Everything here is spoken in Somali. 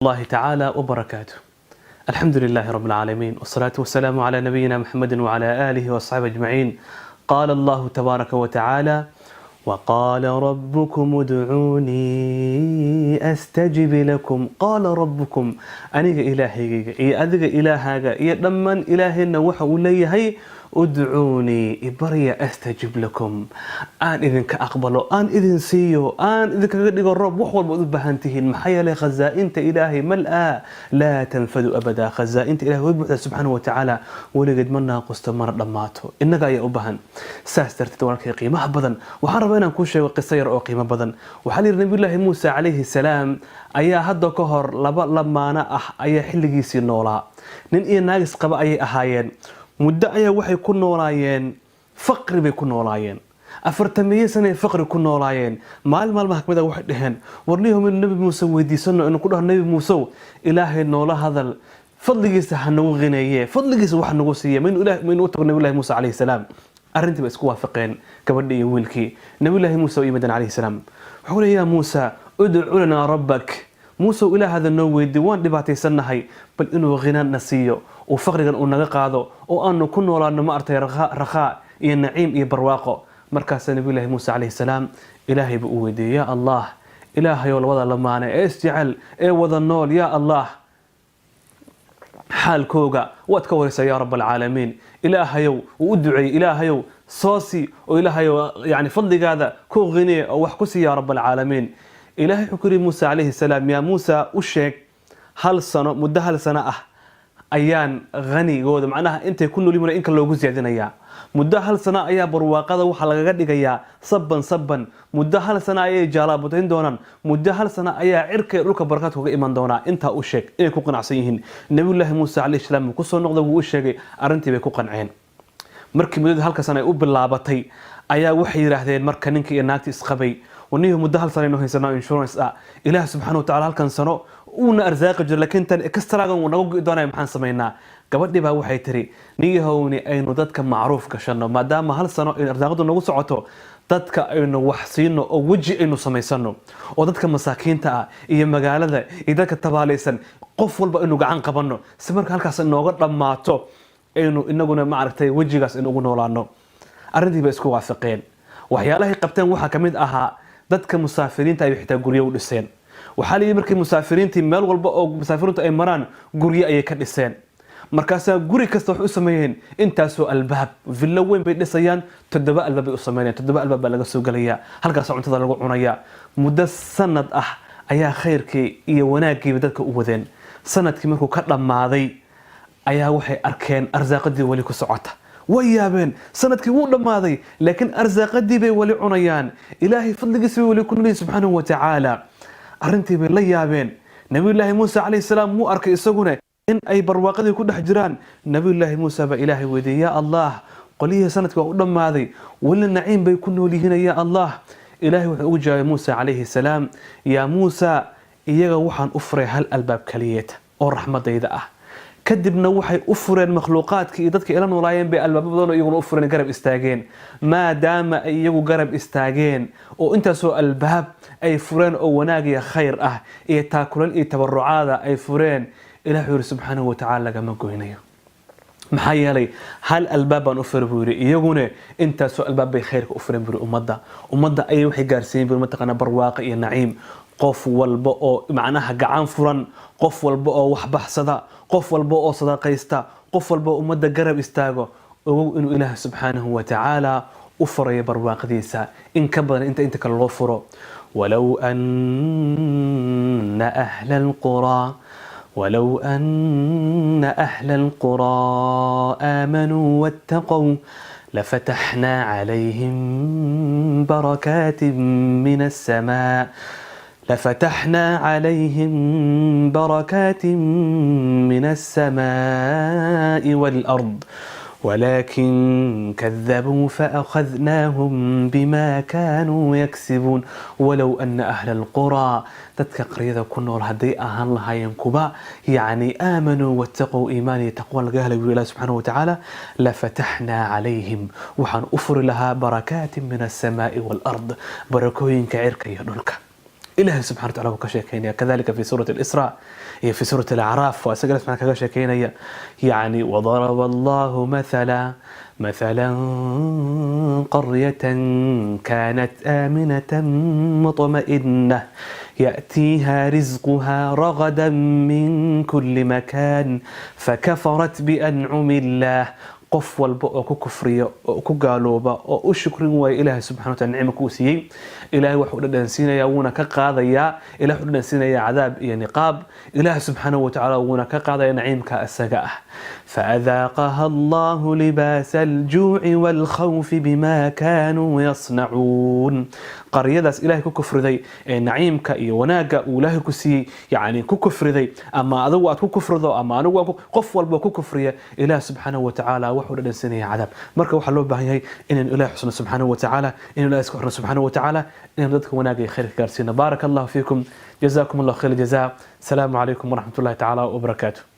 الله تعالى وبركاته. الحمد لله رب العالمين، والصلاة والسلام على نبينا محمد وعلى آله وأصحابه أجمعين. قال الله تبارك وتعالى: وقال ربكم ادعوني أستجب لكم. قال ربكم، aniga ilaahayga iyo adiga ilaahaaga iyo dhammaan ilaahayna waxa uu leeyahay: ادعوني, ibarya, أستجب لكم, aan idinka aqbalo, aan idin siiyo, aan idinkaga dhigo roob, wax walba ad u baahan tihiin. Maxaa yeelay khazaa'inta Ilaahay ملأى لا تنفد أبدا. Khazaa'inta Ilahay way buuxda subxaanahu watacaala, weligeed ma naaqusto mana dhammaato. Innaga ayaa u baahan. Saas darteed, walaalkay qiimaha badan, waxaan rabaa inaan kuu sheego qiso yar oo qiimo badan. Waxaa la yidhi Nabiyullaahi Muusa calayhi salaam ayaa hadda ka hor laba lamaano ah ayaa xilligiisii noolaa. Nin iyo naagis qaba ayay ahaayeen. Muddo ayaa waxay ku noolaayeen faqri bay ku noolaayeen. 40-meeyo sanay faqri ku noolaayeen. Maalin maalmaha kamid a waxay dhaheen: "Warniyahow, maynu Nebi Muuse weydiisano, inu ku dhaho: Nebi Muusew, Ilaahay noola hadal, fadligiisa ha nagu qineeye, fadligiisa wax nagu siiye." Maynu u tago Nabiyullahi Muuse calayhi salaam? Arrintii ba isku waafaqeen gabadhii iyo wiilkii. Nabiyullaahi Muuse u yimaadeen calayhi salaam. Wuxuu leeyahay: "يا موسى، ادع لنا ربك." Muusew, Ilaahada noo weydi, waan dhibaataysannahay, bal inuu ghinana siiyo uu faqrigan uu naga qaado oo aanu ku noolaano, ma artay, rakhaa iyo naciim iyo barwaaqo. Markaasaa Nabiyullahi Muuse calayhi salaam Ilaahay buu u weydiiyey: "Ya Allah, Ilaahayoo, labada lamaane ee isjecel ee wada nool, ya Allah, xaalkooga waad ka waraysaa, يا رب العالمين." Ilaahayow, wuu u duceeyey, Ilaahayow soosi oo Ilaahayow yani fadligaada ku qiniye oo wax ku sii, يا رب العالمين. Ilahay wuxuu ku yidhi Muuse calayhi salaam: "Yaa Muusa, u sheeg hal sano, muddo hal sano ah ayaan hanigooda, macnaha intay ku nool yihiin inka loogu siyaadinayaa. Muddo hal sano ayaa barwaaqada waxaa lagaga dhigayaa sabban sabban. Muddo hal sano ayay jaalaabudayn doonaan. Muddo hal sano ayaa cirka iyo dhulka barakaadka uga iman doonaa. Intaa u sheeg inay ku qanacsan yihiin." Nabiyullaahi Muuse calayhi salaam wuu kusoo noqday, wuu u sheegay, arrintii bay ku qanceen. Markii muddadii halka sano ay u bilaabatay ayaa waxay yidhaahdeen marka ninkii iyo naagtii isqabay: "Wanihii, muddo hal sano aynu haysanaa insurance ah. Ilaah subxaana watacaala halkan sano uuna arsaaqi jiro, laakiin tan extragan wuu naga go'i doonaya. Maxaan samaynaa?" Gabadhii baa waxay tiri: "Niyahowni, aynu dadka macruuf gashanno. Maadaama hal sano ay arsaaqadu nagu socoto, dadka aynu wax siino oo weji aynu samaysano, oo dadka masaakiinta ah iyo magaalada iyo dadka tabaalaysan qof walba aynu gacan qabanno, si marka halkaas inooga dhammaato aynu inaguna, maaragtay, wejigaas aynu ugu noolaano." Arrintii bay isku waafaqeen. Waxyaalahay qabteen waxaa ka mid ahaa dadka musaafiriinta ay xitaa guryo u dhiseen. Waxaa layidhi markii musaafiriintii meel walba oo musaafiriintu ay maraan guryo ayay ka dhiseen. Markaasaa guri kasta waxay u sameeyeen intaasoo albaab. Villo weyn bay dhisayaan, 7 albaab bay u sameynayaan. 7 albaab baa laga soo gelayaa, halkaas cuntada lagu cunayaa. Muddo sanad ah ayaa khayrkii iyo wanaaggiiba dadka u wadeen. Sanadkii markuu ka dhammaaday ayaa waxay arkeen arsaaqadii weli ku socota. Way yaabeen. Sanadkii wuu dhammaaday, laakiin arsaaqadii bay weli cunayaan. Ilaahay fadligiisa bay weli ku noolyihin subxaanahu wa tacaala. Arrintii bay la yaabeen. Nabiyullaahi Muuse calayhi salaam wuu arkay isaguna in ay barwaaqadii ku dhex jiraan. Nabiyullaahi Muuse baa Ilaahay weydiiyey: "Ya Allah, qolyihii sanadkii waa u dhammaaday, weli naciim bay ku nool yihiin, ya Allah." Ilaahay wuxuu ugu jawaabay Muuse calayhi salaam: "Yaa Muusa, iyaga waxaan u furay hal albaab kaliyeed oo raxmadayda ah. Kadibna waxay u fureen makhluuqaadkii iyo dadka ila noolaayeen bay albaabo badan oo iyaguna u fureen, garab istaageen. Maadaama ay iyagu garab istaageen oo intaasoo albaab ay fureen oo wanaag iyo khayr ah iyo taakulan iyo tabarucaada ay fureen, Ilah wuxuu yidhi subxaanahu watacaala lagama goynayo. Maxaa yeelay hal albaab baan u furay," buu yidhi, "iyaguna intaasoo albaab bay khayrka u fureen," buu yidhi. Ummadda ayay waxay gaarsiiyeen, buu mataqaanaa, barwaaqo iyo naciim. Qof walba oo macnaha gacan furan, qof walba oo wax baxsada, qof walba oo sadaqaysta, qof walba oo ummadda garab istaago, ogow inuu Ilaah subxaanahu wa tacaala u furayo barwaaqadiisa in ka badan inta kale loo furo. ولو أن أهل القرى ولو أن أهل القرى آمنوا واتقوا لفتحنا عليهم بركات من السماء لفتحنا عليهم بركات من السماء والأرض ولكن كذبوا فأخذناهم بما كانوا يكسبون. ولو أن أهل القرى، dadka qaryada ku nool, hadday ahaan lahaayeen kuba yacni آمنوا واتقوا, iimaan iyo taqwa laga helay, buu Ilaah subxaanahu watacaala, لفتحنا عليهم, waxaan u furi lahaa, بركات من السماء والأرض, barakooyinka cirka iyo dhulka. Ilaahay subxana wataala wuu ka sheekeynaya, kadalika fi suurati Alisraa iyo fi suurati Alacraaf, waa isaga subxana kaga sheekeynaya. Yani وضرب الله مثلا قرية كانت آمنة مطمئنة يأتيها رزقها رغدا من كل مكان فكفرت بأنعم الله. Qof walba oo ku kufriya oo ku gaalooba oo u shukrin waaya Ilaahay subxana wataala nicmo kuu siiyey, Ilaahay wuxuu dhadhansiinayaa, wuuna ka qaadayaa. Ilahay wuxuu dhadhansiinayaa cadaab iyo niqaab. Ilaahay subxaanahu watacaala wuuna ka qaadaya naciimka isaga ah. فأذاقها الله لباس الجوع والخوف بما كانوا يصنعون. Qaryadaas Ilahay ku kufriday ee naciimka iyo wanaagga uu Ilaahay ku siiyey, yani ku kufriday, ama adigu aad ku kufrido ama anigu qof walba ku kufriya, Ilaah subxaanahu watacaala wuxuu dhadhansinaya cadaab. Marka waxaa loo baahan yahay inaynu Ilahay xusno subxaanahu watacaala, inaynu Ilahay isku xirno subxaanahu watacaala, inaynu dadka wanaagga iyo khayrka gaarsiino. Baaraka Allahu fiikum, jazakum Allah khayr jazaa. Asalaamu calaykum waraxmat ullahi tacaala wabarakaatu.